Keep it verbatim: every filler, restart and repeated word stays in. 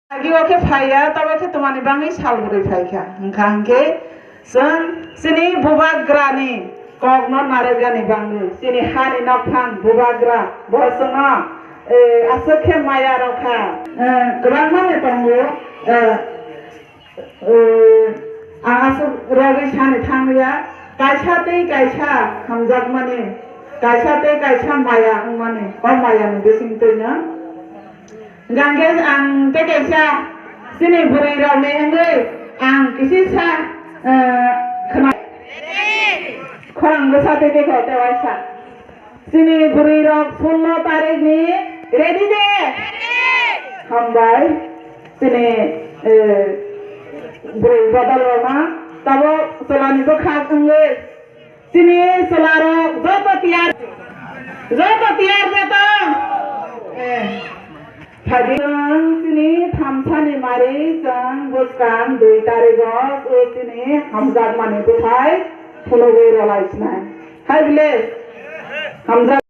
Agi o khe phaiya, tabo khe twmani bangwi sal bwrwi phaikha. Hwnkha hwnkhe chwng chini bubagrani kokno narwkgani bangwi chini hani nokphang bubagra bo chwngno, eh, aswk khe maya rwkha. Eh, kwbangma le tongo, eh, eh, ang aswk rwgwi sani thangya, kaisa tei kaisa hamjakmani, kaisa tei kaisa maya wngmani, o mayani bisingtwino. Hwnkhe ang tei kaisa chini bwrwi rokni wngwi ang kisisa, eh, khna-, khorang bwsa tei tei kho tei waisa. Chini bwrwi rok sullo tarikh ni ready de? Hambai. Chini, eh, bwrwi bodol rok ma tabo chwla ni bwkhak wngwi. Chini chwlarok joto tiyar, joto tiyar de tong? Eh, phaidi chini thamsani mari chwng bwskang dui tarikh o chini hamjakmani bwthai phunugwi rwlai sinai. Hai bile? Hamjak